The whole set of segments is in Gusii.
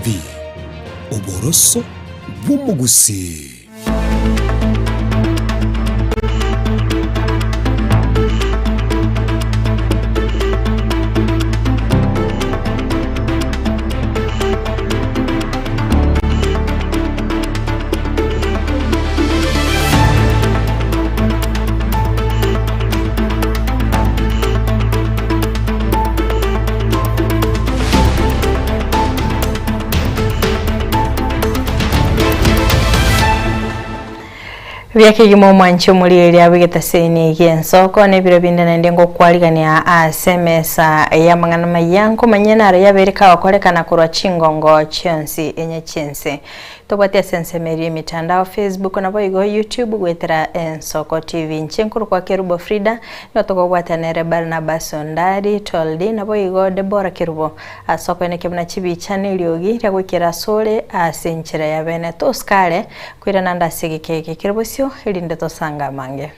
TV, oboroso bw'omogusii. Buya kegima omwanchi omorieria bw'egetaseni gi'ensoko na ebiro binde naende ngokwarigania ase emesa y'amang'ana maya nkomanye naro yabeire kagokorekana korwa chingongo chionsi enye chi'ense. Tobwate ase ensemo eria emitandao Facebook naboigo YouTube goetera Ensoko TV. Inche nkorokwa Kerubo Frida, nigo tokobwatia nere Barnabas Ondari, Toldi, naboigo Deborah Kerubo ase okoenekia buna chibicha na eriogi ria goikera asore ase enchera ya bene. Tosikare koirana ande ase egeka eke kere bosio erinde tosange amange.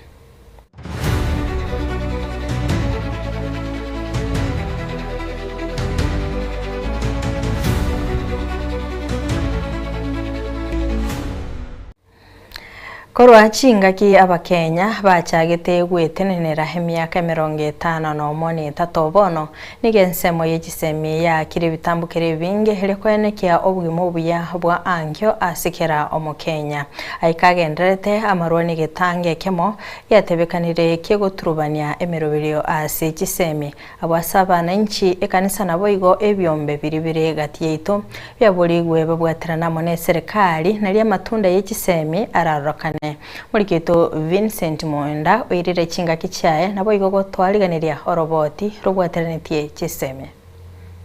Korwa chingaki Abakenya bachagete gwetenenera emiaka emerongo etano nomo na etato bono, nigo ensemo ye chisemi yaakire ebitambukero ebinge erio koenekia obogima obuya bwa ankio ase kera Omokenya. Aika agendererete amarwa negetango ekemo giatebekanire ki'ogoturubania emeroberio ase chisemi Abwo ase abananchi, ekanisa naboigo ebiombe biria bire gati yaito biaborigwe babwaterane amo neserekari, nario amatunda ye chisemi ararorokane. Moriki oito Vincent Mwenda oirire chingaki chiaye naboigo gotwariganeria oroboti robwateranetie chisemi.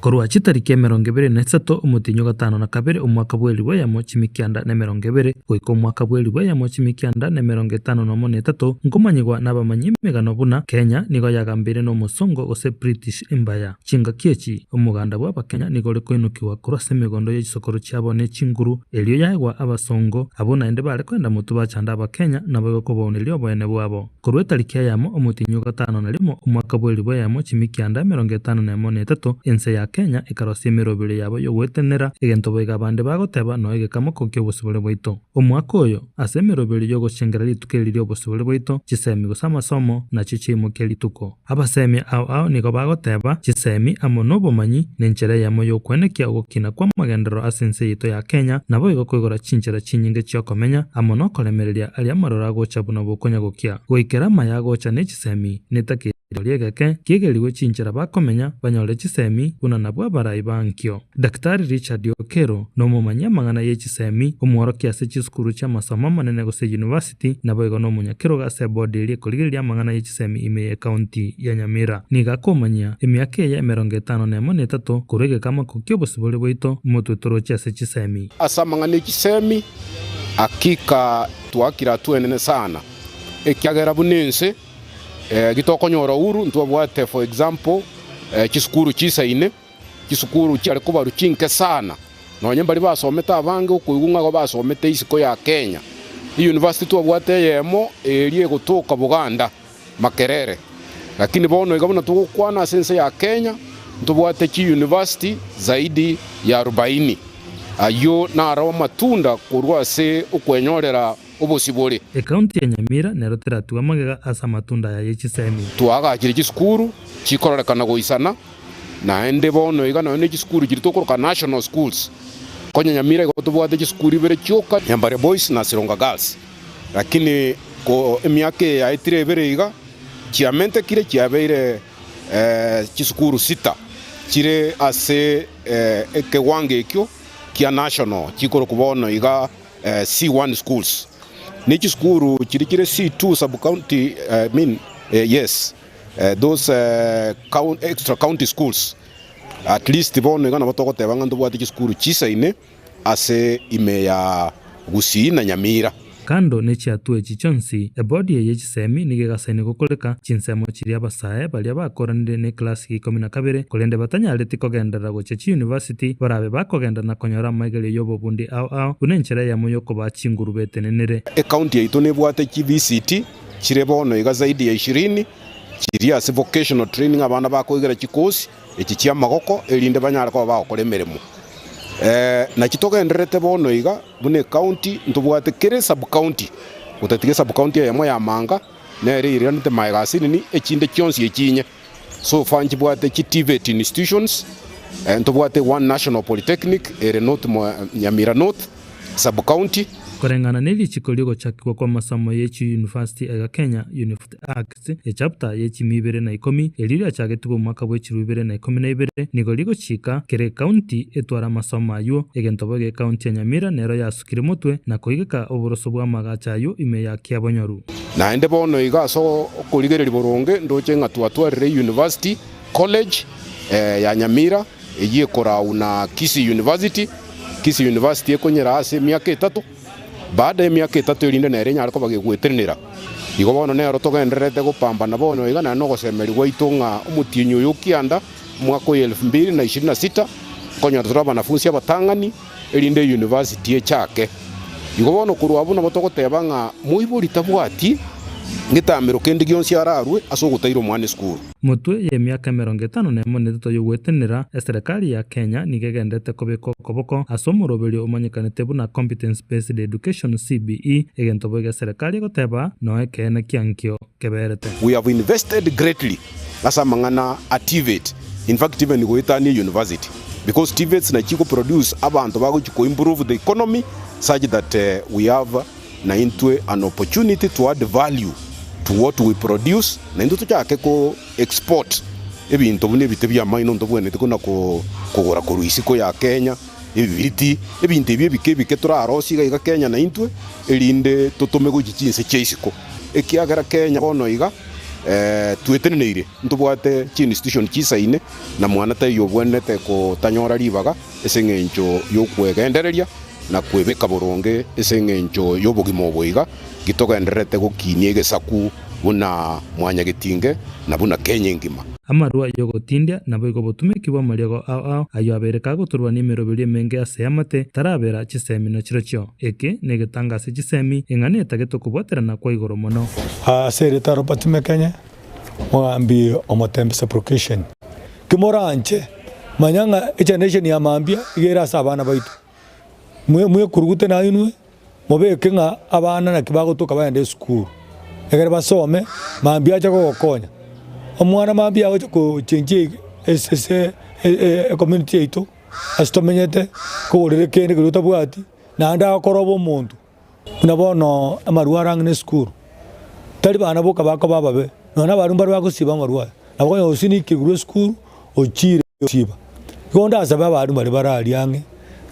Korwa chitariki emerongo ebere na isato omotienyi o gatano na kabere omwaka bw'elifu eyemo chimikianda na emerongo ebere, goika omwaka bw'elifu eyemo chimikianda na emerongo etano nomo na etato, nkomanyigwa nabamanyi emegano buna Kenya nigo yagambeire nomosongo gose British Empire. Chingaki echi, omoganda bw'Abakenya nigo ore koinokigwa korwa ase emegondo ye chisokoro chiabo ne chinguru, erio yaegwa abasongo, abwo naende bare koenda motwe bachanda Abakenya naboigo kobauneria oboene bwabo. Korwa etariki eyemo omotienyi o gatano na rimo omwaka bw'elifu eyemo chimikianda emerongo etano nemo na etato, ense ya Kenya ekarosia emeroberio yabo y'ogwetenenera, egento boigo abande bagoteba noe egekamoko ki'obosibore bwaito. Omwaka oyo, ase emeroberio y'ogochengera rituko eri ri'obosibore bwaito, chisemi gose amasomo nachio chiaimokia rituko. Abasemi ao ao nigo bagoteba, Chisemi amo nobomanyi nenchera eyemo y'okwenekia ogokina kw'amagenderero ase ense yaito ya Kenya, naboigo koigora chinchera chinyinge chi'okomenya, amo nokoremereria aria amaroro agocha buna bokonya gokia. Goikera amaya agocha ne chisemi, netake riria egeke, kiegerigwe chinchera bakomenya, banyore chisemi, buna nabwo abarai ba ankio. Daktari Richard Okero nomomanyi amang'ana ye chisemi, omworokia ase chisukuru chi'amasomo amanene gose university, naboigo nomonyakerogo ase ebodi eria ekorigereria amang'ana ye chisemi ime y'ecounty ya Nyamira. Nigo akomanyia emiaka eye emerongo etano nemo na etato korwa egekamako ki'obosibore bwaito motwe toroche ase chisemi. Ase amang'ana e chisemi, hakika twakire atwenene sana, ekiagera buna ense gitokonyora uhuru ntwabwate for example chisukuru chisaine, Chisukuru chiare kobarwa chinke sana, nonye mbaria basomete abange okoigwa ng'a igo basomete isiko ya Kenya. Eyunivasiti twabwate eyemo eria egotoka Buganda, Makerere. Lakini bono iga buna togokwana ase ense ya Kenya, ntobwate chiyunivasiti zaidi ya arubaini. Ayio naro amatunda korwa ase okwenyorera obosibore. Ekaunti ya Nyamira nero teratigwe magega ase amatunda aya ye chisemi. Twaagachire chisukuru chikororekana goisana, naende bono iga nonya ne chisukuru chiria tokoroka national schools. Konya Nyamira igo tobwate chisukuru ibere chioka, Nyambare Boys na Sironga Girls, lakini ko emiaka eye yaetire ebere iga chiamentekire chiabeire chisukuru sita chire ase ekewango ekio kia national chikorokwa bono iga C1 schools. Ne chisukuru chiria chire C2 sub county I mean yes those extra county schools at least bono iga nabo togoteba ng'a ntobwate chisukuru chisaine ase ime ya Gusii na Nyamira. Kando ne chiatua echi chionsi, ebodi eye ye chisemi nigo egasaini gokoreka chinsemo chiria abasae baria bakoranire ne class ya ikomi na kabere korende batanyareti kogenderera gochia chiuniversity barabe bakogenda na konyora amaigerio y'obobundi ao ao buna enchera eyemo y'okobaa chinguru betenenere. Ecounty yaito nebwate chi VCT chire bono iga zaidi ya ishirini chiria ase vocational training abana bakoigera chikosi echi chiamagoko erinde banyare koba bagokora emeremo. Naki togendererete bono iga buna ecounty ntobwate kera esub-county, gotatiga esub-county eyemo ya Manga, nere eiranete magega ase nini, echinde chionsi echinye. So far nchibwate chi TVET institutions, ntobwate one national polytechnic ere North Nyamira North sub-county. Koreng'ana ne richiko ri'ogochakigwa kw'amasomo ye chiyunivasiti aiga Kenya, University Act, echapter ye chimi ibere na ikomi, erio riachagetigwe omwaka bwe chiruu ibere na ikomi na ibere, nigo rigochika kera ecounty etware amasomo ayio. Egento boigo ecounty ya Nyamira nero yasukire motwe na koigeka oboroso bw'amagacho ayio ime ya Kiabonyoru. Naende bono iga ase okorigereria boronge ndoche ng'a twatwarire University College ya Nyamira, eyio ekorau na Kisii University. Kisii University ekonyera ase emiaka etato, baada y'emiaka etato erinde nere enyare koba gegwetenenera. Igo bono nero togendererete gopambana bono iga naende nogosemeria gwaito ng'a omotienyi oyo o kianda, omwaka oyo elfu mbili na ishirini na sita, nkonyora tore abanafunsi abatang'ani, erinde eyunivasiti echake. Igo bono korwa abwo nabo togoteba ng'a moibori tabwati ngetamero kende gionsi ararue ase ogotaira omwana esukuru. Motwe y'emiaka emerongo etano nemo na etato y'ogwetenenera, eserekari ya Kenya nigo egenderete kobeka okoboko ase omoroberio omanyekanete buna Competence Based Education, CBE, egento boigo eserekari egoteba noe ekeene kiankio keberete. We have invested greatly ase amang'ana a TVET, in fact even goetania university because TVETs nachi go produce abanto bagochi ko improve the economy such that we have naintwe an opportunity to add value to what we produce naintwe tochake ko export ebinto buna ebite bi'amaino ntobwenerete kona kogora korwa isiko ya Kenya, ebibiriti, ebinto ebi ebike ebike torarosie iga iga Kenya naintwe erinde totome gochia chinse chia isiko. Ekiagera Kenya bono iga tweteneneire, ntobwate chi institution chisaine, na mwana taiyo obwenerete kotanyora ribaga ase eng'encho y'okwegendereria na kwebeka boronge ase eng'encho y'obogima obo iga, gitogendererete gokinia egesaku buna mwanyagetinge na buna Kenya engima. Amarwa y'ogotindia naboigo obotumeki bw'amariogo ao ao, ayio abeire kagoturwa nemeroberio emenge ase eamate, tarabera chisemi na chirochio. Eke negetanga ase chisemi, eng'ana etagete okobwaterana kwa igoro mono. Ase erieta Robert Mekenye, omogambi o Motembe Sub-location. Kimoranche, manya ng'a egeneration ya mambia iga ere ase abana baito. Mwekurugute nainwe, mobeke ng'a abana naki bagotoka bagende esukuru, ekero basome, mambia ache kogokonya. Omwana mambia agocha kochenjia ase ecommunity yaito, ase tomenyete, kogorere kende keria otabwati, naende agokora obe omonto. Buna bono amarwa are ang'e na esukuru, tari bana boka bakoba ababe, nonya na abarimu baria bagosiba amarwa aya, nabo okonyora osinikire korwa esukuru ochire gosiba. Igo ndasabe abarimu baria bare aria ang'e,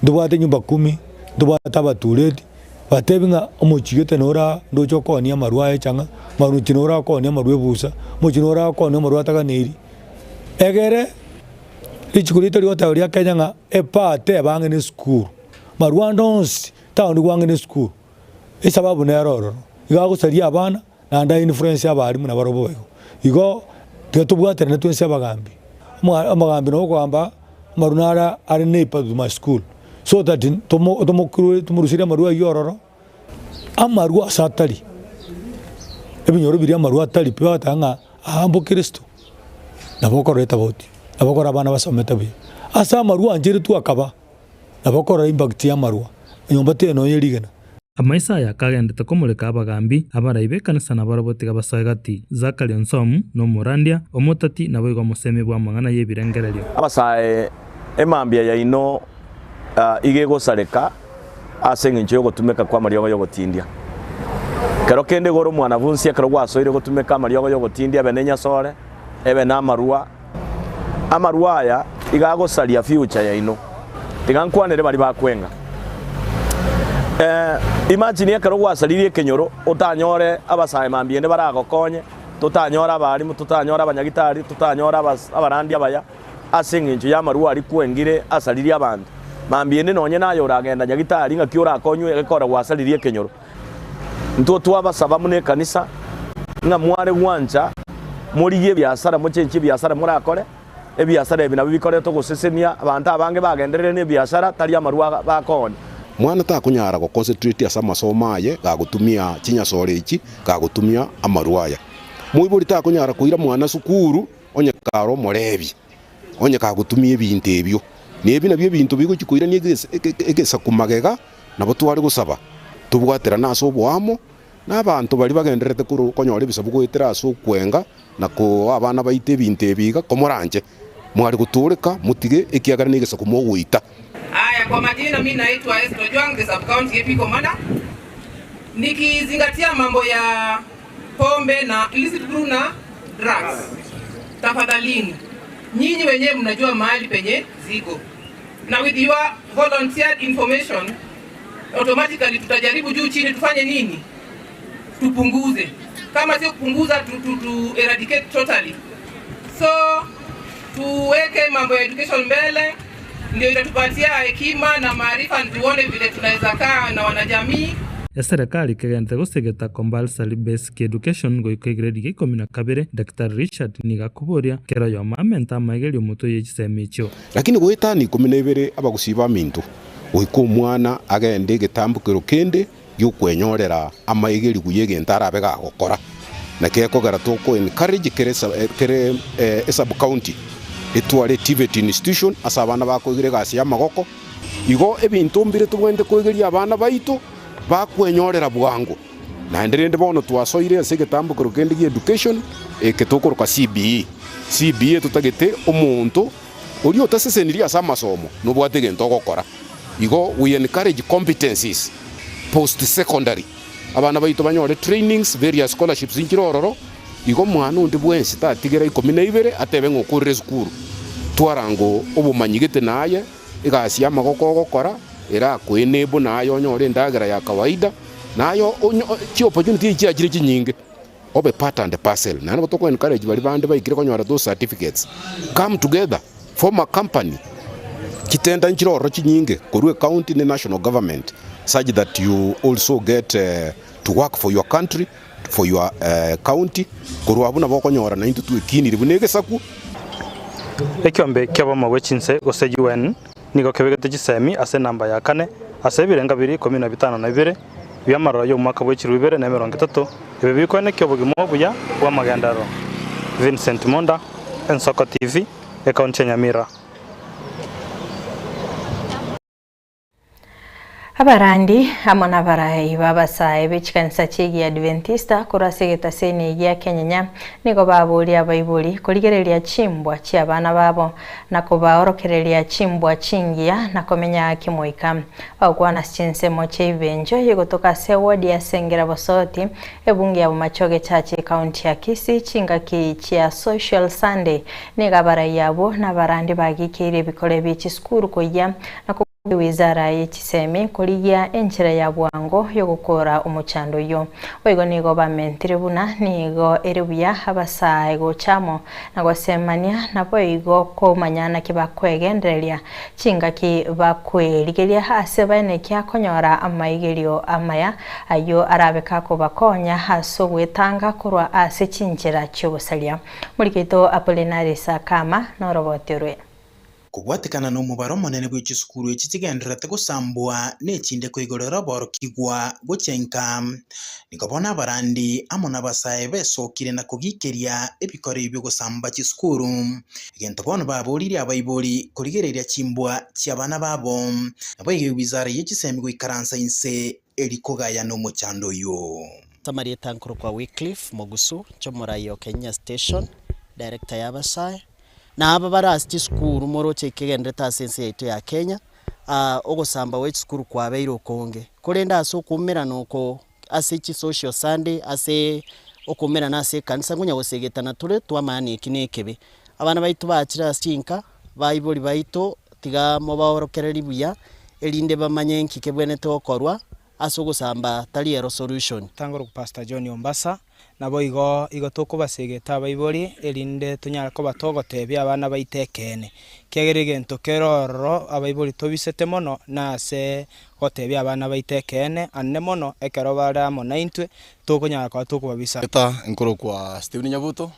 ntobwate nyumba kumi, ntobwate abatureti, batebi ng'a omochie gete nore aa ndoche okoonia amarwa aya echang'a, omochie nore okoonia amarwa ebusa, omochie nore okoonia amarwa ataganeiri, egere Rituko riaito rigoteba ria Kenya ng'a epate ebe ang'e na esukuru, marwa ande onsi town nigo ang'e na esukuru, esababu nere ororo, iga agosaria abana naende a influence abalimu nabarobwo boigo. Igo tiga tobwaterane twensi abagambi, omoga omogambi nabo okogamba amarwa nare are neighbour to my school, so that tomo tomokirwe tomoruserie amarwa aywo ororo. Amarwa ase atari, ebinyoro biria amarwa atari pi bagoteba ng'a aa mbokristo, nabo okorora etabauti, nabo okorora abana basomete buya. Ase amarwa ancheretwe akaba, nabo okorora impact ya amarwa, enyomba teiyo nonya erigena. Amaiso aya akagendete komoreka abagambi, abarai b'ekanisa nabarabwo tiga basoe gati. Zakaria Onsomu, na omorandia, omotati, naboigo omosemi bw'amang'ana y'ebirengererio. Abasae, emambia yaino iga egosareka ase engencho y'ogotumeka kw'amariogo y'ogotindia. Kero kende igo ore omwanabunsi ekero gwasoire gotumeka amariogo y'ogotindia ebe nenyasore, ebe namarwa. Amarwa aya iga agosaria future yaino. Tiga nkwanere baria bakwenga. Eh, imagine ekero gwasaririe ekenyoro otanyore abasae mambia ende baragokonye, totanyore abalimu, totanyore abanyagitari, totanyore abas abarandia abaya. Ase engencho y'amarwa aria kwengire asaririe abanto, mambia ende nonye naye oragenda nyagitari ng'aki orakonywe egekora gwasaririe ekenyoro. Intwe twabasaba buna ekanisa ng'a mware gwancha morigie ebiasara mochenchie ebiasara morakore, ebiasara ebi nabio bikoreta ogosesenia abanto abange bagenderere nebiasara tari amarwa bakoonia. Mwana takonyara go concentrate ase amasomo aye gagotumia chinyasore echi, gagotumia amarwa aya. Moibori takonyara koira mwana sukuru. Onye kare omorebi, onye kagotumia ebinto ebio. Na ebi nabio ebinto bigochia koirania egesaku magega, nabo tware gosaba tobwaterane ase oboamo, na abanto baria bagendererete konyora ebisabu goetera ase okwenga na koa abana baito ebinto ebi iga, komoranche mware gotooreka, motige, ekiagera negesaku mogoita. Haya, kwa majina mi naitwa Esther Ojwang, the sub county AP Commander. Nikizingatia mambo ya pombe na illicit brew na drugs, tafadhalini nyinyi wenyewe mnajua mahali penye ziko, na with your volunteered information automatically tutajaribu juu chini, tufanye nini? Tupunguze, kama sio kupunguza tu, tu, tu eradicate totally. So tuweke mambo ya education mbele, ndio itatupatia hekima na maarifa, tuone vile tunaweza kaa na wanajamii. Eserekari kegenderete gosegeta Compulsory Basic Education goika egredi gia ikomi na kabere, Daktari Richard nigo akoboria kera oyomo amente amaigerio omotwe ye chisemi echio. Lakini goetania 12 abagusii baminto, goika omwana agende egetambokero kende gi'okwenyorera amaigerio y'egento arabe gagokora, na gekogera toko encourage kere kere esub county etware TVET institution ase abana bakoigera egasi y'amagoko. Igo ebinto mbire tobwenerete koigeria abana baito bakwenyorera bwango. Naende rende bono twasoire ase egetambokero kende gia education eke tokoroka CBE. CBE totagete omonto oria otasesenirie ase amasomo nobwate egento ogokora. Igo we encourage competencies post secondary abana baito banyore trainings, various scholarships nchire ororo, igo omwana onde bwensi tatigera 12 atebe ng'a okorire esukuru. Twara ngo obomanyi gete naye, egasi y'amagoko ogokora, erakoe enable naye onyore endagera ya kawaida, naye onyo chi opportunity echi chiachire chinyinge, obe part and parcel. Naende nabo toko encourage baria bande baikire konyora those certificates, come together, form a company, chitenda nchire ororo chinyinge korwa ecounty ne national government such that you also get to work for your country, for your county, korwa abwo nabo okonyora naintwe twekinire buna egesaku. Ekiombe ki'obomo bwe chinse gose UN nigo kebegete chisemi ase enamba ya kane ase ebirenga biria 52 bi'amaroro y'omwaka bwe chilifu ibere na emerongo etato, ebi bikoenekia obogima obuya bw'amagenderero. Vincent Monda, Ensoko TV, Ekaunti ya Nyamira. Abarandi amo nabarai b'abasae be chikanisa chi'Egiadventista korwa ase egetaseni gia Kenyenya nigo baboria abaibori korigereria chimbwa chi'abana babo na kobaorokereria chimbwa chingiya na komenya kimoika. Bagokwana ase chinsemo chi'ebibencho egotoka ase ewodi ya Sengera Bosoti, ebunge ya Bomachoge Church ekaunti ya Kisii chingaki chia Social Sunday. Nigo abarai abwo nabarandi bagikeire ebikore bie chisukuru koyia na Ewizara ye chisemi korigia enchera ya bwango y'ogokoora omochando oyio. Boigo nigo bamentire buna nigo ere buya abasae gocha amo na gosemania naboigo komanya naki bakwegendereria chingaki bakwerigeria ase baenekia konyora amaigerio amaya ayio arabe kakobakonya ase ogwetanga korwa ase chinchera chi'ogosaria. Morikeito Apollinaris Akama noroboti orwe. Kobwatekana nomobaro omonene bwe chisukuru echi chigendererete gosambwa nechinde koigorera oborokigwa gochia inka. Nigo bono abarandi amo nabasae besokire na kogikeria ebikoro ebi bi'ogosamba chisukuru. Egento bono baboririe abaibori korigereria chimbwa chi'abana babo. Naboigo ewizara ye chisemi goikaransa inse eri kogayana omochando oyio. Amarieta nkorokwa Wycliffe Mogusu, Chomorai o Kenya Station, Director y'abasae. Na aba bare ase chisukuru moroche ekegenderete ase ense yaito ya Kenya, ogosamba gwe chisukuru kwabeire okonge. Korende ase okoumerana oko ase chisocial Sunday, ase okoumerana ase ekanisa ngonya gosegetana tore twamanya eki na ekebe. Abana baito bachire ase chinka, baibori baito tiga mobaorokereri buya, erinde bamanye nki kebwenerete gokorwa, ase ogosamba tari ero solution. Tangorokwa Pastor John Ombasa, Naboigo igo tokobasegeta abaibori, erinde tonyare koba togotebia abana baito ekeene. Ekiagera egento kere ororo abaibori tobisete mono nase gotebia abana baito ekeene, ande mono ekero bare amo naintwe, tokonyara koba tokobabisa. Eta nkorokwa Stephen Nyabuto,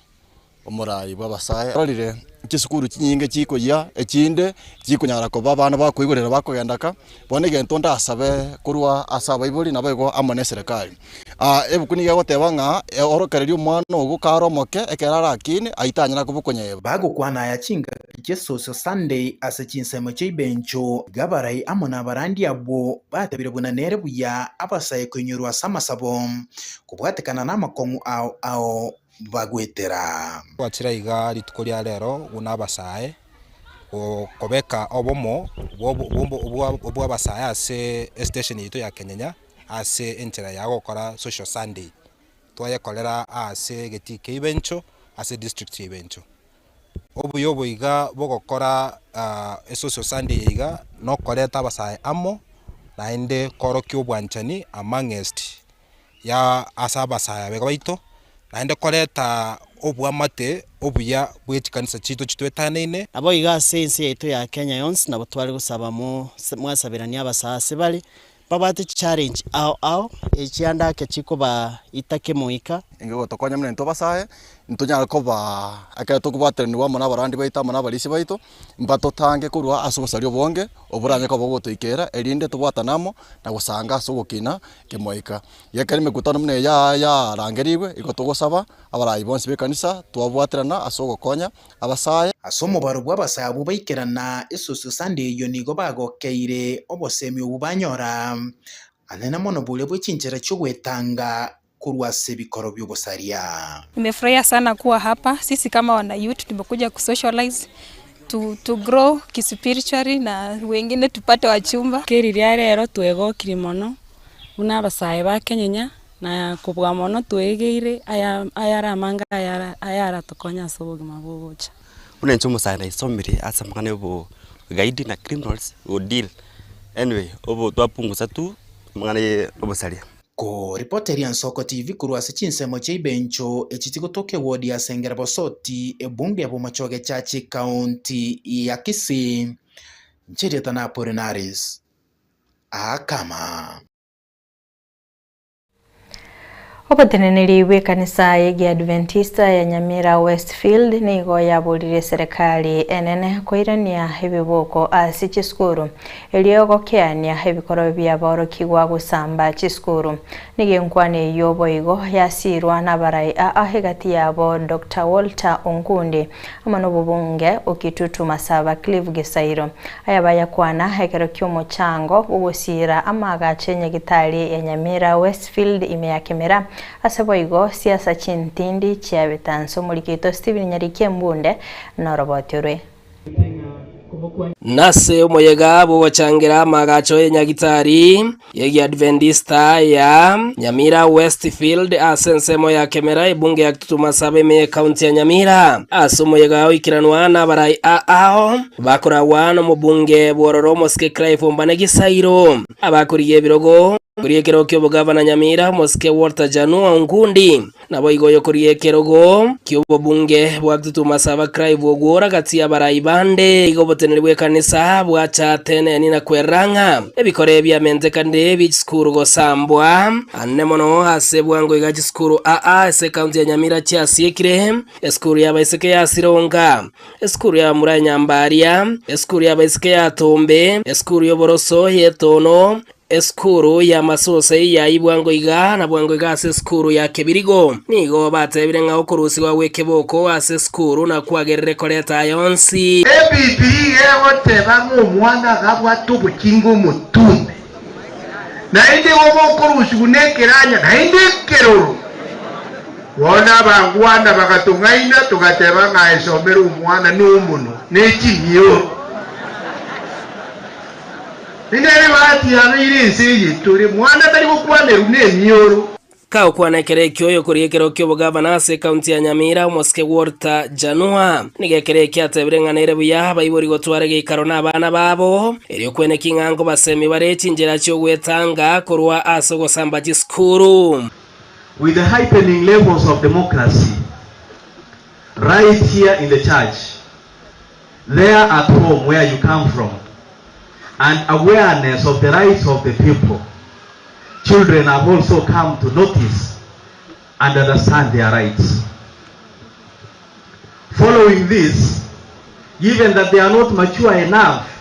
omorai bw'abasae. Ororire chisukuru chinyinge chikoyia, echinde chikonyara koba abana bakoigorera bakogenda ka, bono egento ndasabe korwa ase abaibori naboigo amo na eserekari. Ebuku nigo egoteba ng'a orokereria omwana ogo kare omoke, ekero arakine, aitanyare koba okonyeba. Bagokwana aya chingaki chia Social Sunday ase chinsemo chia Ibencho, iga abarai amo nabarandi abwo batebire buna nere buya abasae koinyorwa ase amasabo, kobwatekana namakong'u ao ao bagwetera. Twachire aiga rituko ria rero buna abasae, kobeka obomo bwa abasae ase estation yaito ya Kenyenya. Ase enchera ya gokora Social Sunday, twayekorera aase egetii kia Ibencho ase district ya Ibencho. Obuya obo iga bogokora esocial Sunday eye iga nokoreta abasae amo naende korokia obwanchani amongst ya ase abasae abega baito, naende koreta oboamate obuya bwe chikanisa chiaito chitwetanaine. Naboigo ase ense yaito ya Kenya yonsi nabo tware gosaba mwasaberanie abasae ase bare, Babwate chichallenge ao ao echianda ake chikobaita kemoika. Inge gotokonya buna intwe abasae, ntonyare koba ekero tokobwateranigwa amo nabarandi baito amo nabarisia baito, mbatotange korwa ase obosaria obonge oboranyare koba bogotoikera erinde tobwatane amo na gosanga ase ogokina kemoika. Iga ekero emekutano buna eye yarangerigwe, igo togosaba abarai bonsi b'ekanisa twabwaterana ase ogokonya abasae. Ase omobaro bw'abasae abwo baikerana esusu Sunday eyio nigo bagokeire obosemi obwo banyora, anene mono boria bwe chinchera chi'ogwetanga korwa ase ebikoro bi'obosaria. Nimefurahia sana kuwa hapa, sisi kama wana youth tumekuja kusocialize to, to grow kispiritually na wengine tupate wachumba. Keri ria rero twegokirie mono buna abasae ba Kenyenya Na kobua mono twegeire aya ayare amange ayara ayaratokonye ase obogima bogocha. Buna inche omosae naisomire ase amang'ana ya obogaidi na criminals go deal anyway obo twapungusa tu amang'ana ya obosaria. Koripoteria Nsoko TV korwa ase chinsemo chia Ibencho echi chigotoka ewodi ya Sengera Bosoti, ebunge ya Bomachoge Church ekaunti ya Kisii. Inche erieta na Apolinaris Akama. Oboteneneri bw'ekanisa y'Egiadventista ya Nyamira Westfield nigo yaborire eserekari enene koirania ebiboko ase chisukuru erio gokeania ebikoro bi'aborokigwa gosamba chisukuru. Nigo enkwana eyio boigo yasirwa nabarai aa egati yabo Doctor Walter Onkundi amo nobobunge o Kitutu Masaba Clive Gisairo. Aya bayakwana ekero ki'omochango bw'ogosiira amaagacho enyagitari ya Nyamira Westfield ime ya Kemera, ase boigo siasa chintindi chiabetansa omoriki oito Stephen Nyariki Embunde noroboti orwe. Nase omoyega bw'ogochangera amaagacho y'enyagitari y'Egiadventista ya Nyamira Westfield ase ensemo ya Kemera ebunge ya Kitutu Masaba ime y'Ekaunti ya Nyamira. Ase omoyega oikeranwa nabarai aao bakoragwa nomobunge bw'ororo omosike Clive Ombane Gisairo, abakorigia ebirogo koria ekerogo ki'obogavana Nyamira omosike Walter Janua Onkundi, Naboigo oyokoria ekerogo ki'obobunge bwa Kitutu Masaba Clive Ogwora gati y'abarai bande. Igo oboteneneri bw'ekanisa bwacha teneni na kwerera ng'a ebikore ebiamentekanire bie chisukuru gosambwa anene mono ase bwango iga chisukuru aa ase ekaunti ya Nyamira chiasiekire, esukuru y'abaiseke ya Sironga, esukuru y'abamura ya Nyambaria, esukuru y'abaiseke ya Tombe, esukuru y'oboroso y'Etono, Esukuru y'amasose ya bwango iga na bwango iga ase esukuru ya Kebirigo. Nigo batebire ng'a okorusigwa gw'ekeboko ase esukuru nakwagerire koreta aya onsi. Ebibilia iga egoteba ng'a omwana agabwate obokinga omotume, naende igo bokorusigwa nekeranya, naende ekeroro. Bono abangwana bagatong'aina, togateba ng'a esomere omwana nomonwa ne chimioro. Inee! Ebahati yabeire ense eye tore, mwana tari gokwanerwa nemioro? Kagokwana ekero ekio oyokoria ekero ki'obogavana ase ekaunti ya Nyamira, omosike Walter Janua, nigo ekero ekio atebire ng'a nere buya abaibori gotwara egeikaro nabana babo, erio kweneki ng'a nkobasemi bare chinchera chi'ogwetanga korwa ase ogosamba chisukuru. With the heightening levels of democracy right here in the church, there at home where you come from, and awareness of the rights of the people, children have also come to notice and understand their rights. Following this, given that they are not mature enough,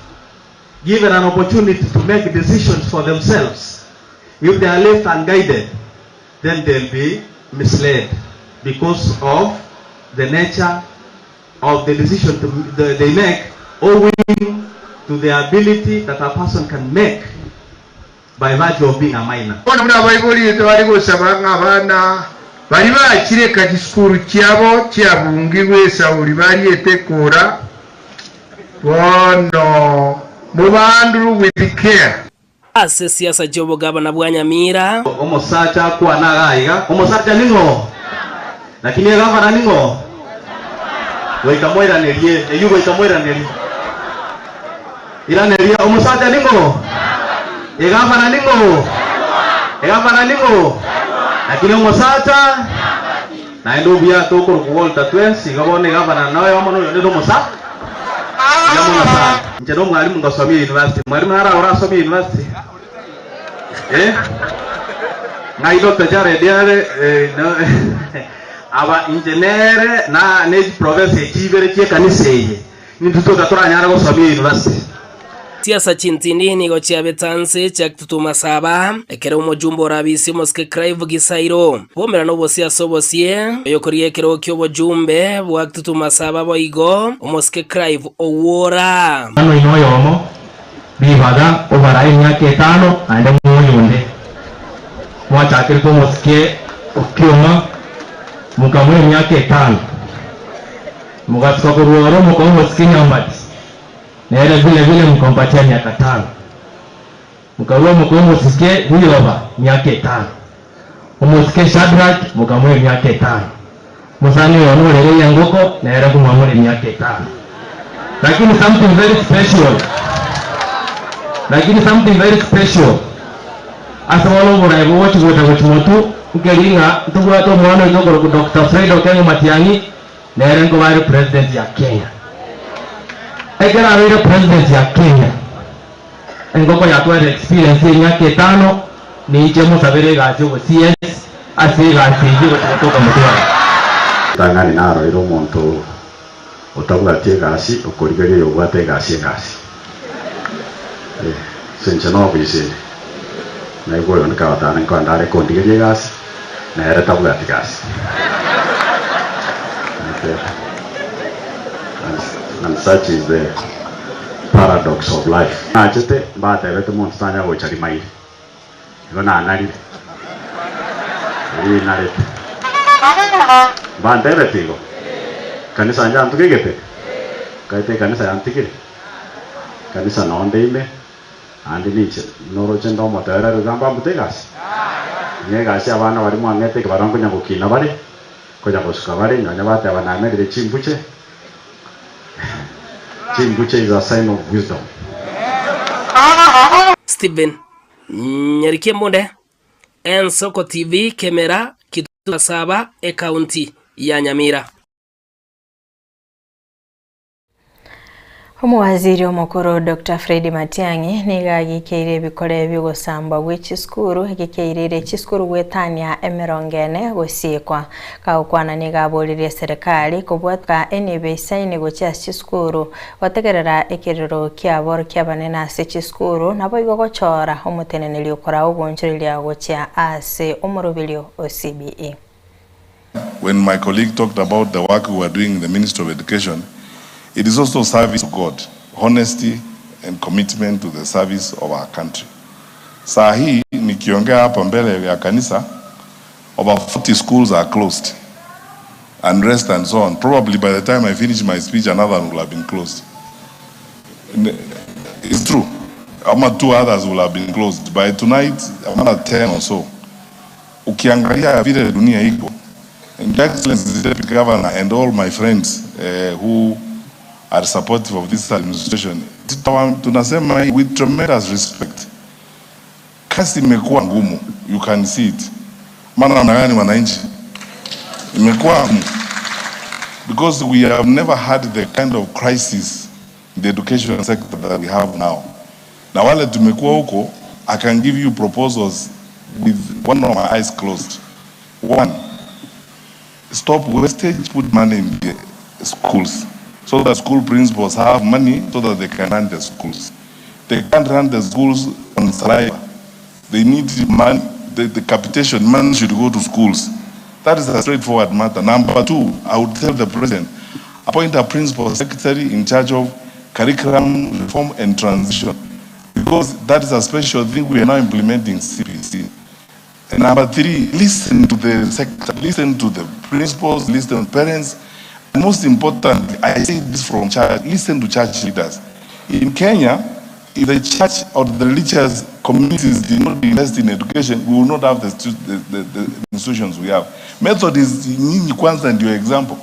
given an opportunity to make decisions for themselves, if they are left unguided, then they'll be misled because of the nature of the decision to, the, they make owing to the ability that a person can make by virtue of being a minor. Bono buna abaibori tibari gosaba ng'a abana baria bachireka chisukuru chiabo chiabungigwe esauri bariete ekura, bono mobanduru with care. Ase siasa chi'obogabana bwa Nyamira. Omosacha akwane iga iga, Omosacha ning'o? Lakini egavana ning'o? Goika moiranerie, eyio goika moiranerie. Iraneria, Omosacha ning'o? Egavana ning'o? Egavana ning'o? Lakini omosacha naende obuya tokorokwa Walter twensi, iga bono egavana noyomo noyonde nomosa. Mbuya mono sana. Inche nomwalimu ngosomia university. Mwalimu nare orasomie university? Eh? Ng'ai Doctor Jared are? Eh, no, aba inche nere na ne chiprofesa echi ibere chi'ekanisa eye, nintwe toka toranyare gosomia university. Chiasa chintindi nigo chiabete anse chiagtutuma saba, ekero omojumbe orabisia omosike Clive Gisairo bwomera nobosie ase obosie, oyokoria ekerogo ki'obojumbe bwagtutuma saba boigo omosike Clive Owuora. Omwana oino oyomo ribaga obarae emiaka etano, naende moyo onde. Mwachakerete omosike okioma, mokamoa emiaka etano, mogasuka korwa oro mokamoa omosike Nyambati. Nere bile bile mukampatia miaka tano, mukarua mokoa omosike riroba miaka etano, omosike Shadrack mukamoa emiaka etano, omosani oyo one orere engoko nere nkomwamora emiaka etano. Lakini something very special, lakini something very special ase bono oboraai bogochi gocha gochi motwe nkeri ng'a ntobwate omwana oito okorokwa Doctor Fred Okengo Matiang'i, Nere nkoba are president ya Kenya. Ekero abeire president ya Kenya, engoko yatwarire experience ye emiaka etano, ninche mosabere egasi obo CS ase egasi eyio egochi gotoka motwe oye. Ritang'ani naroire omonto otabwati egasi okorigeria oyobwate egasi egasi. Eh, ase inche nobisi ende, naigwa oyonde kabatana nkoenda are kondigeria egasi, na ere tabwati gasi. And such is the paradox of life. Nachete mbatebete monto tanya gocha rimairi, igo nanarire, rinarete. Mbantebete igo, kanisa njantuge gete, kaete ekanisa yantigire, kanisa nonde ime, Naende ninche noroche nde omotoereru iga mbambute egasi? Ng'a egasi abana baria mwang'ete ekebarua nkonya gokina bare, nkonya gosuka bare, nonya bateba namerire chimbuche, chimbuche is a sign of wisdom. Stephen Nyariki Embunde, Ensoko TV, Kemera, Kitutu Masaba, Ekaunti ya Nyamira. Omowaziri omokoro Doctor Fred Matiang'i nigo agikeire ebikore bi'ogosambwa gwe chisukuru egikeirire chisukuru goetania emerongo ene gosiekwa. Kagokwana nigo aboririe eserekari kobwatwa enibo eisaine gochia ase chisukuru gotegerera ekerero ki'aborokia abanene ase chisukuru naboigo gochora omoteneneri okoraa ogoonchoreria gochia ase omoroberio o CBE. When my colleague talked about the work we were doing in the Ministry of Education, it is also service to God, honesty and commitment to the service of our country. Saa hii nikiongea hapa mbele ya kanisa, over 40 schools are closed and rest and so on. Probably by the time I finish my speech, another one will have been closed. It's true. Ama two others will have been closed. By tonight, another 10 or so. Ukiangalia vile dunia iko, and Your Excellency the Deputy Governor and all my friends who are supportive of this administration, tunasema with tremendous respect, kazi imekuwa ngumu, you can see it. Maana namna gani wananchi, imekuwa ngumu because we have never had the kind of crisis in the education sector that we have now. Na wale tumekuwa huko, I can give you proposals with one of my eyes closed. One, stop wastage, put money in the schools so that school principals have money so that they can run the schools. They can't run the schools on saliva. They need money the, the capitation money should go to schools. That is a straightforward matter. Number two, I would tell the president, appoint a principal secretary in charge of curriculum reform and transition, because that is a special thing we are now implementing CPC. And number three, listen to the sector, listen to the principals, listen to parents. And most importantly, I say this from church, listen to church leaders. In Kenya, if the church or the religious communities did not invest in education, we will not have the institutions we have. Methodist, nyinyi kwanza ndio example.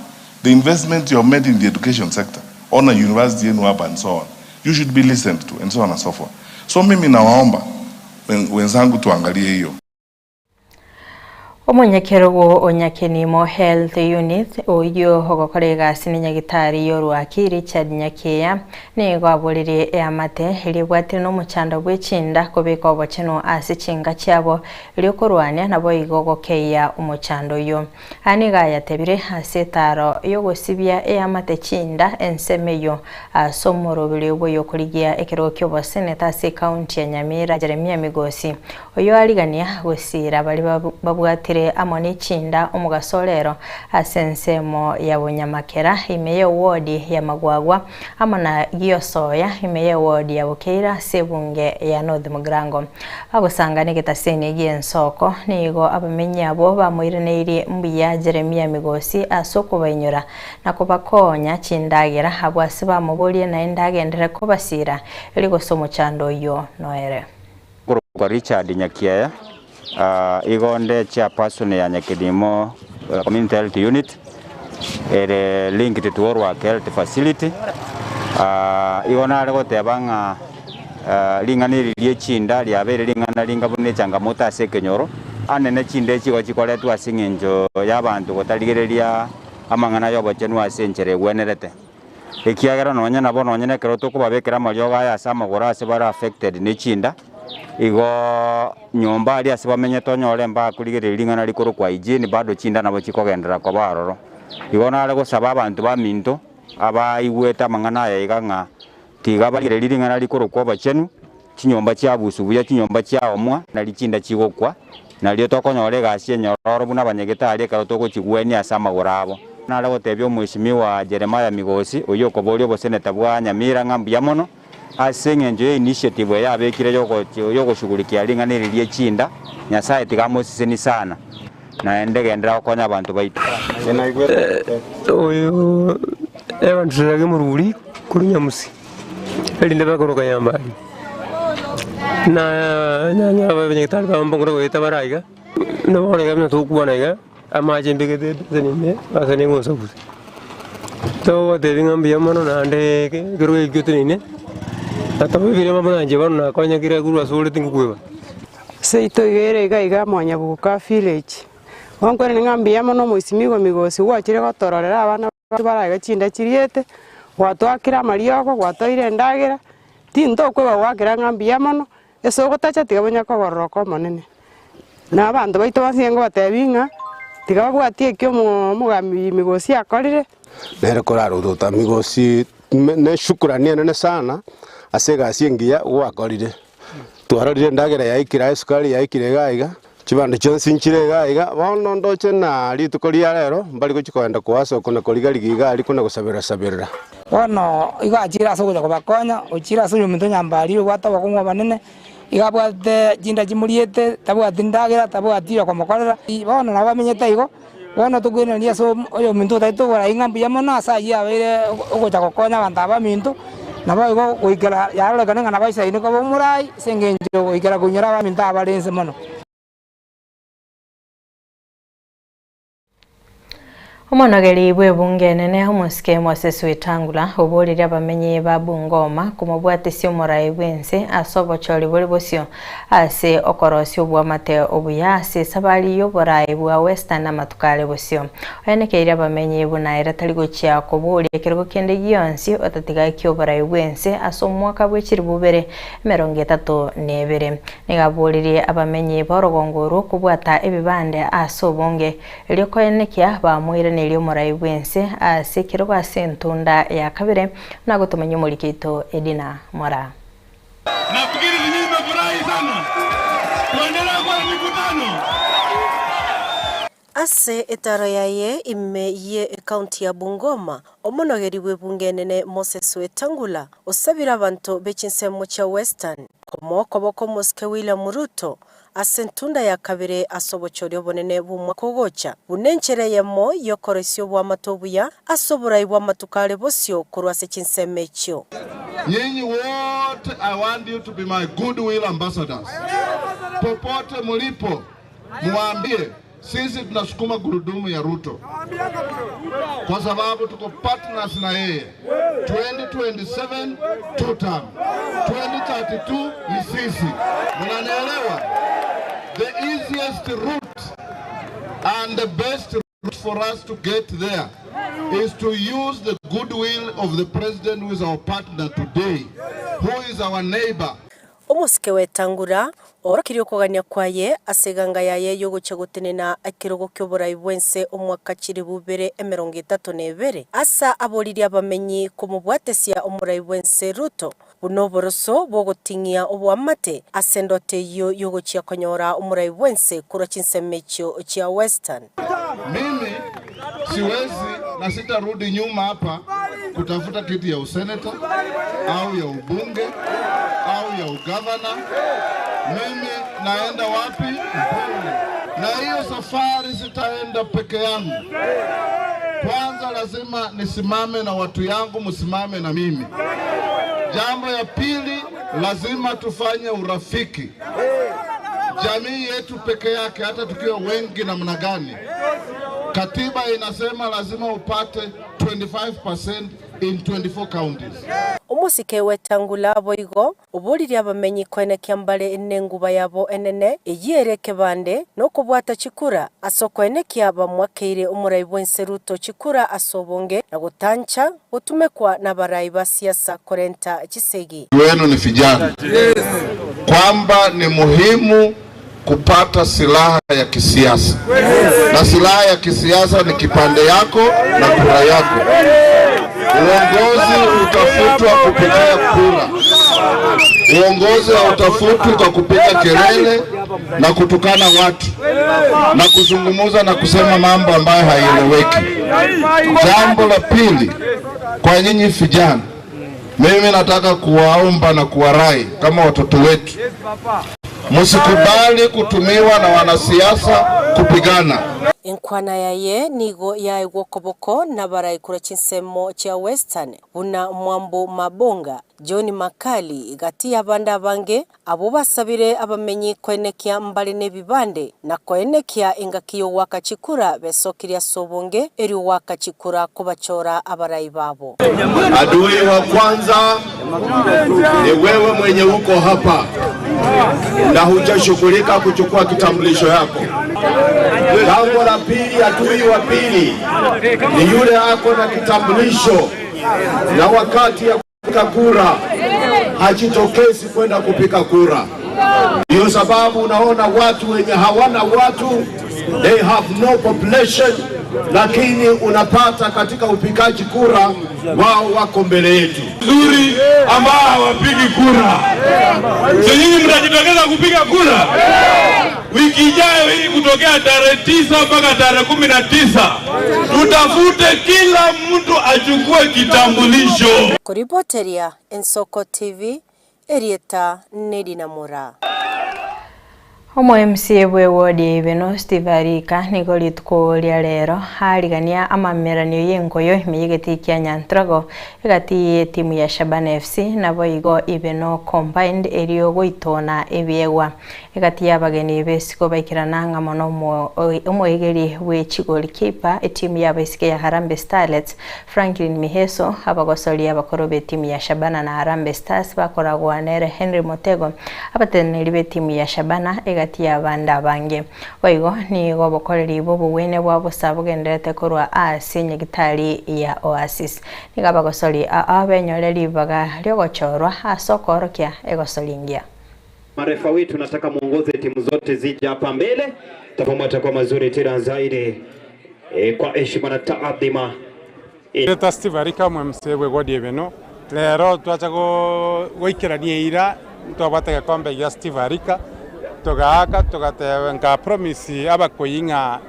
The investment you have made in the education sector, on a university yenu hapa and so on, you should be listened to and so on and so forth. So mimi nawaomba wenzangu tuangalie hiyo. Omonyakerogo o Nyakenimo Health Unit oyio ogokora egasi na nyagitari ya Orwaki Richard Nyakeya nigo aborire eamate eria ebwatire na omochando bwa echinda kobeka obochenu ase chinga chiabo eria okorwania nabo igo ogokeia omochando oyo. Aya nigo ayatebire ase etaro yogosibia eamate chinda ensemo eyo ase omoroberi oboyo okorigia ekerogo kia oboseneta ase ekaunti ya Nyamira Jeremia Migosi oyo arigania gosira bari babwatire amo n'echinda omugaso ase ensemo ya Bunyamakera ime ya wodi ya Magwagwa amo na Giosoya ime ya wodi ya Bukeira ase ebunge ya North Mugirango. Bagosanga n'egetaseni gi'ensoko nigo abamenyi abo bamoiraneirie mbuya Jeremia Migosi ase okobainyora na kobakonya chindagera abwo ase bamoborie naende agendere kobasira eri gose omochando oyo noere. Kwa Richard Nyakiaya igonde chairperson ya Nyakenimo Community Health Unit ere linked to Orwak Health Facility. Igona are goteba ng'a ring'ana eri ria echinda riabeire ring'ana ringa buna echangamoto ase ekenyoro anene chinda echigo chikoretwa ase eng'encho ya abanto gotarigereria amang'ana ya obochenu ase enchera egwenerete. Ekiagera nonye nabo nonye na ekero tokobabekera amariogo aya ase amagoro ase bare affected na echinda igo nyomba aria ase bamenyete onyore mbakorigereria ring'ana rikorokwa hygiene bado chinda nabo chikogenderera koba ororo. Igo nare gosaba abanto baminto abaigwete amang'ana aya iga ng'a tiga barigereria ring'ana rikorokwa obochenu chinyomba chiabusu buya chinyomba chiaomwa nari chinda chigokwa nario tokonyora egasi enyororo buna abanyagetari ekero togochigwenia ase amagoro abo. Nare gotebia omweshimiwa Jeremiah Migosi oyo okoboria oboseneta bwa Nyamira ng'a mbuya mono ase eng'encho ya initiative eye yabekire yogoshughulikia ring'ana eri ria echinda Nyasaye tiga amosiseni sana naende gendera gokonya abanto baito. Oyo ebantusirage moruri korwa nyamusi erinde bakoroka nyambari na nyanya abanyagetari bambongora goeta baraiga nabo iga buna togokwana iga amache mbegete ebeseni ime ase nigonsabusa togotebi ng'a mbuya mono naende ekero gekio oteneine natobibire buna inche bono nakonyekire korwa ase ore tingokweba. Seito iga ere iga iga Mwanyabuka village. Gonkwerani ng'a mbuya mono omoisimigwa Migosi gwachire gotororera abana baito baraiga chinda chiriete, gwatoakire amariogo, gwatoeire endagera, tintokweba goakera ng'a mbuya mono, ase ogotacha tiga bonya kogororoka omonene. Na abanto baito bonsi ngobatebi ng'a tiga babwatie ekio omogambi Migosi akorire. Nere korarotota Migosi ne shukrani enene sana ase egasi engiya gwakorire. Twarorire endagera yaikire aye esukari yaikire iga iga, chibando chionsi nchire iga iga, bono ndoche na rituko ria rero mbari gochia kogenda koasa oko na koriga-riga iga aria kona gosabera-saberera. Bono igo achire ase ogocha kobakonya, ochire ase oyominto nyambari obwate obokong'u obonene, iga abwate chinda chimoriete, tabwati ndagera, tabwati okomokorera. Bono nabo bamenyete igo, bono tokoiraneria ase oyominto otaete oborai ng'a mbuya mono ase ayio abeire ogocha gokonya abanto aba baminto, nabo igo goikera yarorekane ng'a nabo aisaine koba omorai ase eng'encho goikera koinyora abaminto abare inse mono. Omonogeri bw'ebunge enene omosike Moses Wetangula oborire abamenyi ba Bungoma komobwatisia omorai bw'ense ase obochori bore bosio ase okorosia obwamate obuya ase esabari y'oborai bwa Western amatuko are bosio. Oenekeire abamenyi buna ere tari gochia koboria ekerogo kende gionsi otatiga eki'oborai bw'ense ase omwaka bw'echiribu bibere 32. Nigo aboririe abamenyi b'orogongo orwo kobwata ebibande ase obonge erio koenekia bamoiranerie omorai bw'ense ase ekerogo ase entunda ya kabere buna gotomanya omoriki oito Edina Moraa. Nafikiri nyinyi mmefurahi sana. Tuendelee kuwa na mkutano? Ase etaro yaye ime ye ekaunti ya Bungoma, omonogeri bw'ebunge enene Moses Wetangula osabire abanto be chinsemo chia Western komoa okoboko omosike William Ruto ase entunda ya kabere ase obochori obonene bw'omwaka ogocha, buna enchera eyemo y'okoroisia oboamate obuya ase oborai bw'amatuko are bosio korwa ase chinsemo echio. Nyinyi wote I want you to be my goodwill ambassadors. Popote mulipo, muwaambie sisi tunasukuma gurudumu ya Ruto kwa sababu tuko partners na yeye. 2027 two term, 2032 ni sisi. Mnanielewa? The easiest route and the best route for us to get there is to use the goodwill of the president who is our partner today, who is our neighbor. Omosike Wetangula oorokirie okogania kwaye ase eganga yaye y'ogochia gotenena ekerogo ki'oborai bw'ense omwaka chilifu ibere emerongo etato na ebere, ase aboririe abamenyi komobwatesia omorai bw'ense Ruto buna oboroso bw'ogoting'ia oboamate ase endoto eyio y'ogochia konyora omorai bw'ense korwa chinsemo echio chia Western. Mimi siwezi na sitarudi nyuma hapa kutafuta kiti ya useneta au ya ubunge au ya ugavana. Mimi naenda wapi? Mbele. Na hiyo safari sitaenda peke yangu. Kwanza lazima nisimame na watu yangu, msimame na mimi. Jambo ya pili, lazima tufanye urafiki. Jamii yetu peke yake, hata tukiwa wengi namna gani, katiba inasema lazima upate 25% in 24 counties. Omosike Wetangula boigo oboririe abamenyi koenekia mbare nenguba yabo enene eyio ere ekebande na okobwata chikura ase okoenekia bamwakeire omorai bw'ense Ruto chikura ase obonge na gotancha gotumekwa nabarai ba siasa korenta chisegi. Wenu ni vijana, kwamba ni muhimu kupata silaha ya kisiasa, na silaha ya kisiasa ni kipande yako na kura yako. Uongozi utafutwa kupitia kura. Uongozi hautafutwi kwa kupiga kelele na kutukana watu na kuzungumza na kusema mambo ambayo haieleweki. Jambo la pili, kwa nyinyi vijana, mimi nataka kuwaomba na kuwarai kama watoto wetu, msikubali kutumiwa na wanasiasa kupigana. Enkwana yaye nigo yaegwa okoboko nabarai korwa chinsemo chia Western buna Mwambo Mabonga, John Makali gati y'abande abange abwo basabire abamenyi koenekia mbare na ebibande na koenekia engaki y'ogwaka chikura besokirie ase obonge erio ogwaka chikura kobachora abarai babo. Adui wa kwanza ni wewe mwenye uko hapa na hujashughulika kuchukua kitambulisho yako. Jambo la pili, adui wa pili ni yule ako na kitambulisho na wakati ya kupiga kura hajitokezi kwenda kupiga kura. Ndiyo sababu unaona watu wenye hawana watu, they have no population, lakini unapata katika upigaji kura wao wako mbele yetu. Nzuri ambao hawapigi kura. Si nyinyi mtajitokeza kupiga kura wiki ijayo hii kutokea tarehe 9 mpaka tarehe 19, tutafute kila mtu achukue kitambulisho. Koripoteria Ensoko TV, erieta Nedina Moraa. Omo MCA bwe ward ya Ibeno Steve Arika nigo rituko ria rero arigania amameranio y'enkoyo ime y'egeti kia Nyantrago egati y'etimu ya Shabana FC nabo igo Ibeno Combined erio goitona ebiegwa egati y'abageni besiko baikirana ng'amo na omoegeri bwe chigolikipa etimu y'abaisike ya Harambee Starlets Franklin Miheso abagosoria abakoro b'etimu ya Shabana na Harambee Stars bakoragwa nere Henry Motego abateneneri b'etimu ya Shabana egati y'abande abange. Boigo nigo obokoreri bwa obobwene bwa bosa bogenderete korwa ase nyagitari ya Oasis. Nigo abagosori aa benyore ribaga riogochorwa ase okorokia egosori engiya. Marefa wetu nataka muongoze timu zote zije hapa mbele, tafamo atakuwa mazuri tena zaidi kwa heshima na taadhima. Leta Steve Arika MCA bwe ward ya Ibeno lero twacha goikerania eira twabwate gekombe gia Steve Arika Togaaka togateba nka promise abakoyi ng'a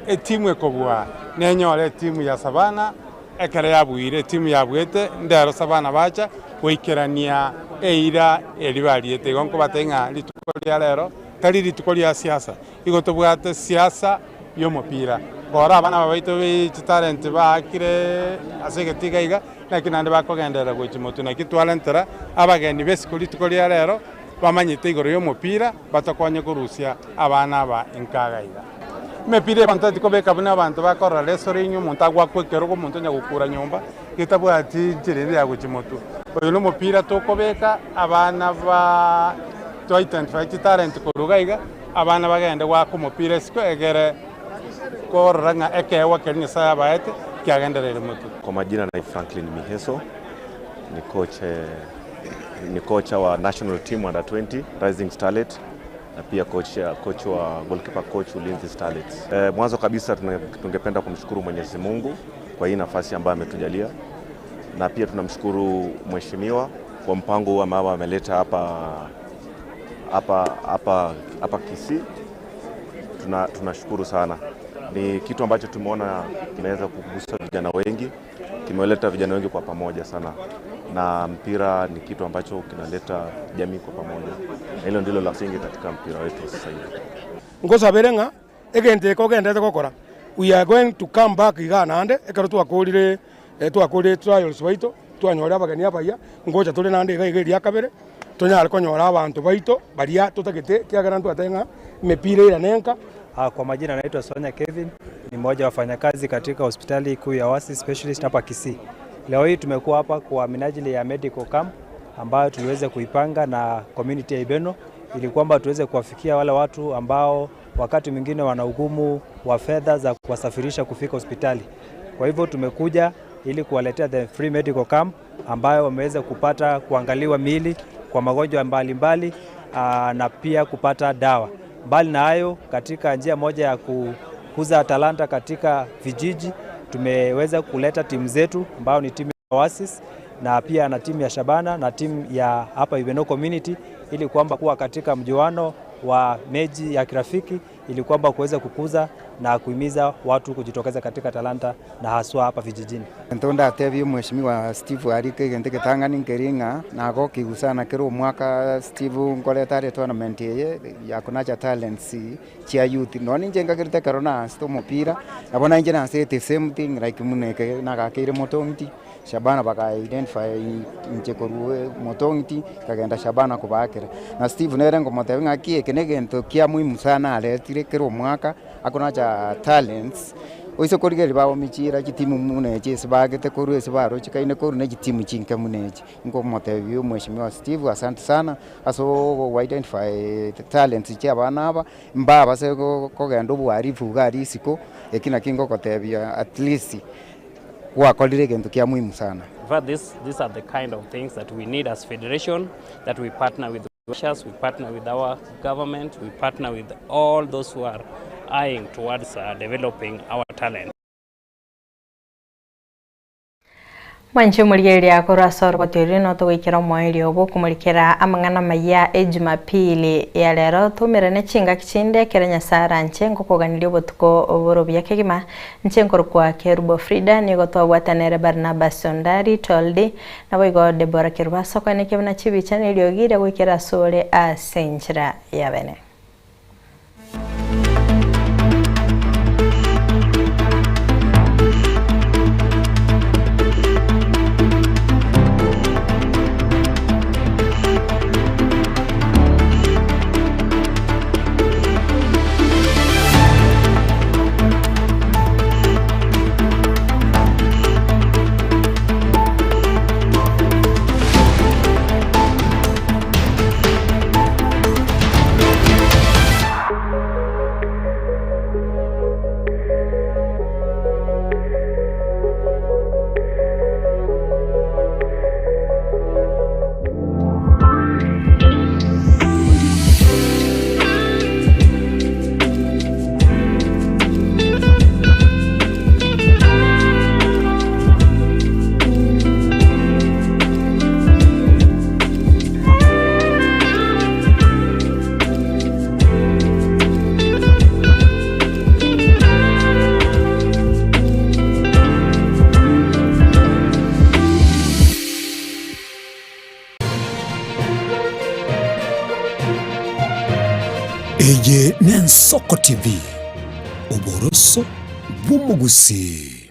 etimu ekobua nenyore etimu ya Savana ekero yabuire etimu yabuete ndero Savana bacha goikerania eira eria bariete. Igo nkobatebia ng'a rituko ria rero tari rituko ria siasa, igo tobwate siasa y'omopira. Kora abana aba baito be chitalent baakire ase egetiga iga, naki naende bakogenderera gochia motwe. Naki twarentera abageni b'esiko rituko ria rero, bamanyete igoro y'omopira, batokonye korusia abana aba inkaga iga. Emepira eye abanto tikobeka buna abanto bakorora wrestling, omonto agoakwa ekerogo, omonto onya gokura nyomba, getabwati nchera ende ya gochia motwe. Oyo nomopira tokobeka abana ba to identify chitalent korwa iga iga, abana bagende goaka omopira isiko egere korora ng'a ekeegwa keria Nyasaye abaete kiagendereire motwe. Kwa majina ni Franklin Miheso, ni coach, eh, ni kocha wa national team under 20 Rising Starlet na pia coach, coach wa goalkeeper coach Ulinzi Starlets. Eh, mwanzo kabisa tungependa kumshukuru Mwenyezi Mungu kwa hii nafasi ambayo ametujalia na pia tunamshukuru mheshimiwa kwa mpango huu ambao ameleta hapa hapa hapa hapa Kisii. Tunashukuru sana. Ni kitu ambacho tumeona kimeweza kugusa vijana wengi, kimeleta vijana wengi kwa pamoja sana, na mpira ni kitu ambacho kinaleta jamii kwa pamoja, na hilo ndilo la msingi katika mpira wetu sasa hivi. Ngosabere ng'a egento eke ogendete gokora we are going to come back iga naende ekero twakorire twakorire trials baito twanyore abageni abaya ngocha tore naende iga iga eria kabere tonyare konyora abanto baito baria totagete ekiagera ntwateba ng'a emepira eirane enka. Kwa majina naitwa Sonya Kevin, ni mmoja wa wafanyakazi katika hospitali kuu ya Oasis Specialist hapa Kisii. Leo hii tumekuwa hapa kwa minajili ya medical camp ambayo tuliweza kuipanga na community ya Ibeno ili kwamba tuweze kuwafikia wale watu ambao wakati mwingine wana ugumu wa fedha za kuwasafirisha kufika hospitali. Kwa hivyo tumekuja ili kuwaletea the free medical camp ambayo wameweza kupata kuangaliwa miili kwa magonjwa mbalimbali na pia kupata dawa. Mbali na hayo, katika njia moja ya kukuza talanta katika vijiji, tumeweza kuleta timu zetu ambayo ni timu ya Oasis na pia na timu ya Shabana na timu ya hapa Ibeno Community ili kwamba kuwa katika mjuano wa mechi ya kirafiki ili kwamba kuweza kukuza na kuhimiza watu kujitokeza katika talanta na haswa hapa vijijini. Ntonda atebie mheshimiwa Steve Arike egento egetang'ani nkeri ng'a nagokigusana kera omwaka Steve nkoreta are tournament eye ya kunacha talents chia youth. Nonye ninche nkagerete ekero naasete omopira, nabo nainche naasete same thing like buna eke nagakeire motong'iti, Shabana baka identify inche korwa motong'iti, nkagenda Shabana kobaakera. Na Steve nere nkomotebia ng'aki eke na egento kia muhimu sana aretire kera omwaka, akonacha talents, oise korigereria bagomichira chitimu buna echi ase baagete korwa ase barochekaine korwa na chitimu chinke buna echi. Nkomotebia omweshimiwa Steve asante sana ase ogo identify talents chia abana aba, mbabase kogenda oboharifu iga aria isiko, eki naki ngogotebia at least gwakorire egento kia muhimu sana. In fact, these are the kind of things that we need as federation, that we partner with Russians, we partner with our government, we partner with all those who are eyeing towards developing our talent. Mwanche omorigereria korwa ase orogoto erio notogoikera omoerio bw'okomorikera amang'ana amaya ejumapili ya rero toumerane chingaki chinde ekero Nyasaye aranche ngokoganiria obotuko oborobia kegima inche nkorokwa Kerubo Frida nigo twabwatanere Barnabas Ondari Toldi naboigo Deborah Kerubo ase okoenekia buna chibicha na eriogi riria goikera asore ase enchera ya bene. Eye n'Ensoko TV, oboroso bw'omogusii.